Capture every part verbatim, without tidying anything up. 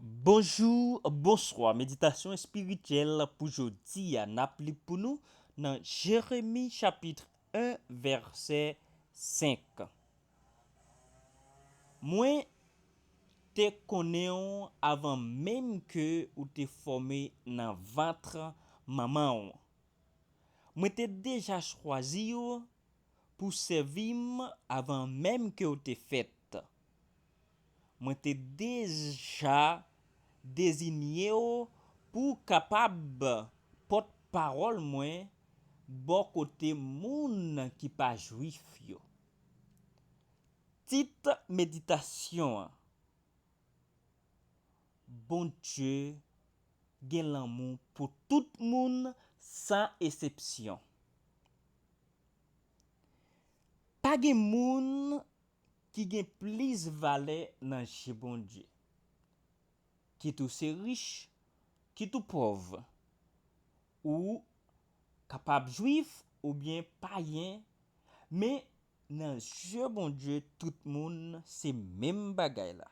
Bonjou, bonswa. Meditasyon espirityèl pou jodi a, n ap li pou nou nan Jeremi chapit en, vèsè senk. Mwen te konnen w avan menm ke ou te fòme nan vant manman w. Mwen te deja chwazi w pou sèvi m avan menm ke w te fèt. Mwen te deja deziye w pou w kapab pòtpawòl mwen bò kote moun ki pa Jwif yo. Tit meditasyon an: Bondye gen lanmou pou tout moun san esepsyon. Pa gen moun ki gen plis valè nan je Bondye. Kit ou se rich, kit ou pòv, ou kapab Jwif oubyen payen, men nan je Bondye, tout moun se menm bagay la.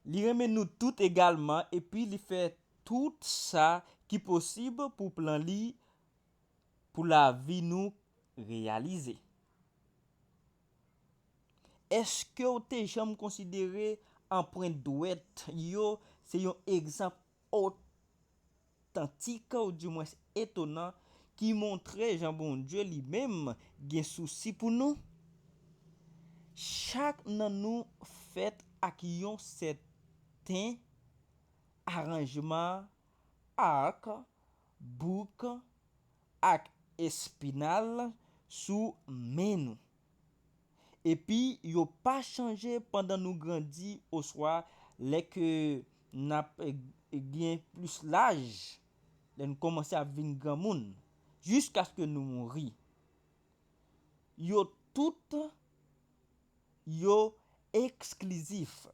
Li renmen nou tout egalman, epi li fè tout sa ki posib pou plan li, pou lavi nou reyalize. Èske w te janm konsidere anprent dwèt yo se yon egzanp otantik, oudimwens etonan, ki montre jan Bondye li menm gen sousi pou nou? Chak nan nou fèt ak yon sèten aranjman ak bouk ak espinal sou men nou. Epi yo pa chanje pandan nou grandi oswa lè ke n ap, eh, gen plis laj, lè n kòmanse ap vin granmoun, jiskaske nou mouri. Yo tout, yo eksklizif.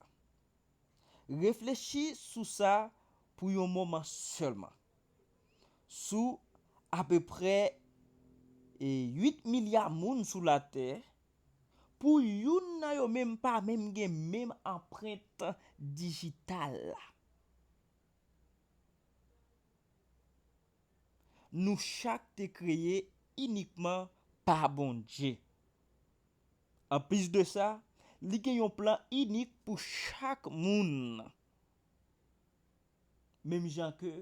Reflechi sou sa pou yon moman sèlman. Sou apeprè, e, uit milya moun sou latè, pou youn nan yo menm pa menm gen menm anprent dijital la. Nou chak te kreye inikman pa Bondye. Anplis de sa, li gen yon plan inik pou chak moun. Menm jan ke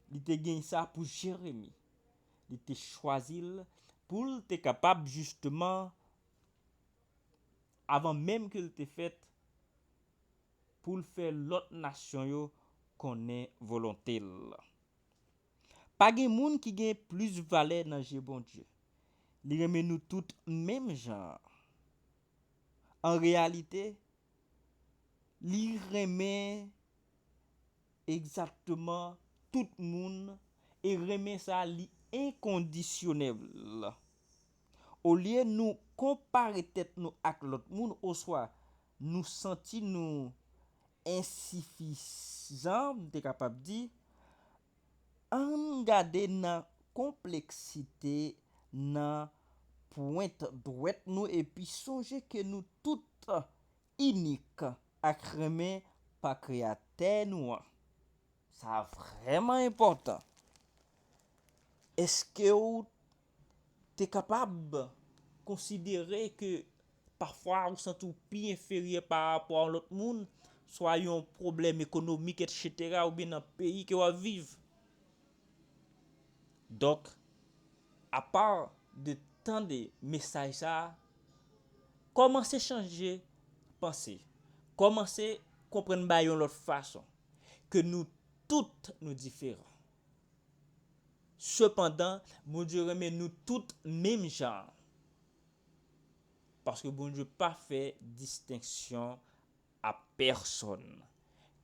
li te gen sa pou Jeremi, li te chwazi l pou l te kapab jisteman, avan menm ke l te fèt, pou l fè lòt nasyon yo konnen volonte l. Pa gen moun ki gen plis valè nan je Bondye. Li renmen nou tout menm jan. An reyalite, li renmen egzakteman tout moun, e renmen sa li enkondisyonèl. Olye nou konpare tèt nou ak lòt moun oswa nou santi nou ensifizan, m te kapab di, ann gade nan konpleksite nan pwent dwèt nou epi sonje ke nou tout inik ak renmen pa Kreyatè nou an. Sa vrèman enpòtan. Èske w te kapab konsidere ke pafwa ou santi w pi enferyè pa rapò a yon lòt moun, swa yon pwoblèm ekonomik, etsetera, oubyen nan peyi ke w ap viv? Donk, apa de tande mesaj sa a, kòmanse chanje panse. Kòmanse konprann bagay yon lòt fason. Ke nou tout nou diferan. Sepandan, Bondye renmen nou tout menm jan. Paske Bondye pa fè distenksyon a pèsonn.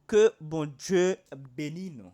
Ke Bondye beni nou.